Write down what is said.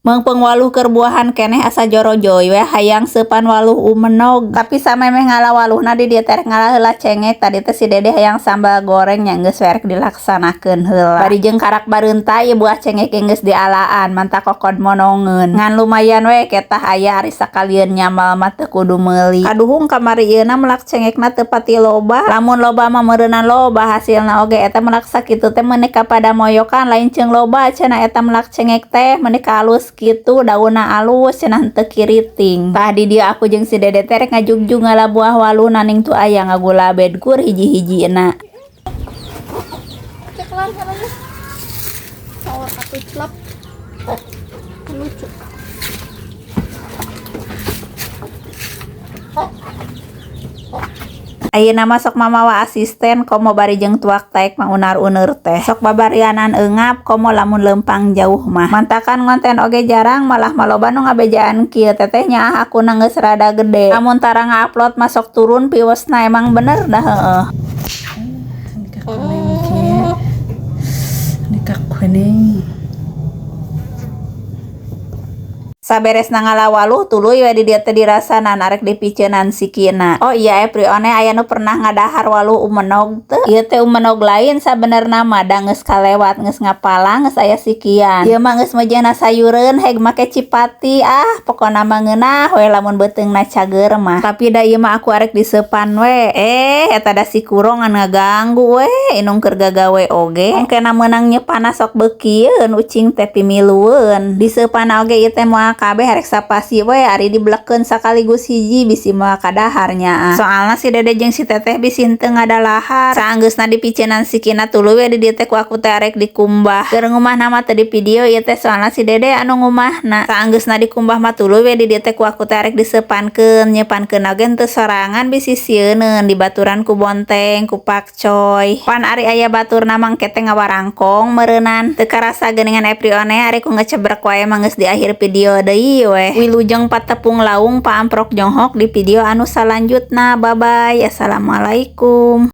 Meungpeung waluh keur buahan keneh asa jorojoy we hayang seupan waluh umenog. Tapi samemeh ngala waluhna di dieu teh rek ngala heula cengek. Tadi teh si Dede hayang sambal goreng nya geus we rek dilaksanakeun heula. Bari jeung karak bareunta ieu buah cengek ge geus dialaan mantak kokod monongeun. Ngan lumayan we ketah aya ari sakalieun nyambal mah teu kudu meuli. Kaduhung kamari ieuna melak cengekna teu pati loba. Lamun loba mah meureunan loba hasilna oge eta melak sakitu teh meuni ka pada moyokan lain ceung loba cenah eta melak cengek teh meuni ka alus kitu daunna alus cenah henteu kiriting. Tah di dieu aku jeung si Dede teh rek ngajugjug ngala buah waluhna ning tu aya ngagulabed kur hiji-hijina. Cek lah caranya. Sawar atuh celap. Lucu. Ayeuna mah sok mamawa asisten komo bari jeung tuak taek mangunar-uneur teh. Sok babarianan eungap komo lamun leumpang jauh mah. Mantakan ngonten oge jarang malah maloba nu ngabejaan kieu teteh nyaah akuna geus rada gede. Lamun tara nga-upload mah sok turun viewersna emang bener dah heueuh. Saberesna ngala waluh tuluy we di dieu teh dirasanan arek dipiceunan sikina. Oh iya Eprione aya nu pernah ngadahar waluh umenog teu? Ieu teh umenog lain sabenerna mah da geus kalewat geus ngapalang geus aya sikian. Ieu mah geus meujeuhna sayureun heg make cipati ah pokona mah ngeunah we lamun beuteungna cager mah. Tapi da ieu mah aku arek diseupan we. Eta da si kurong ngan ngaganggu we inung keur gagawe oge. Engkena meunang nyeupana sok beukieun ucing teh pimilueun. Diseupan oge ieu teh moal kabeh rek sapasi we ari diblekeun sakaligus hiji bisi moal kadahar nyaah. Soalna si Dede jeung si Teteh bisi henteu ngadalahar. Saanggeusna dipiceunan sikina tuluy we di dieu teh ku aku teh arek dikumbah. Keur ngumahna mah teu di video ieu teh soalna si Dede anu ngumahna. Saanggeusna dikumbah mah tuluy we di dieu teh ku aku teh arek diseupankeun, nyeupankeun oge henteu sorangan bisi sieuneun dibaturan ku bonteng, ku pakcoy. Pan ari aya baturna mah engke teh ngawarangkong meureunan. Teu karasa geuningan Eprione ari ku ngecebrek wae mah geus di akhir video deui weh. Wilujeng patepung laung paamprok jonghok di video anu salanjutna. Bye bye. Assalamualaikum.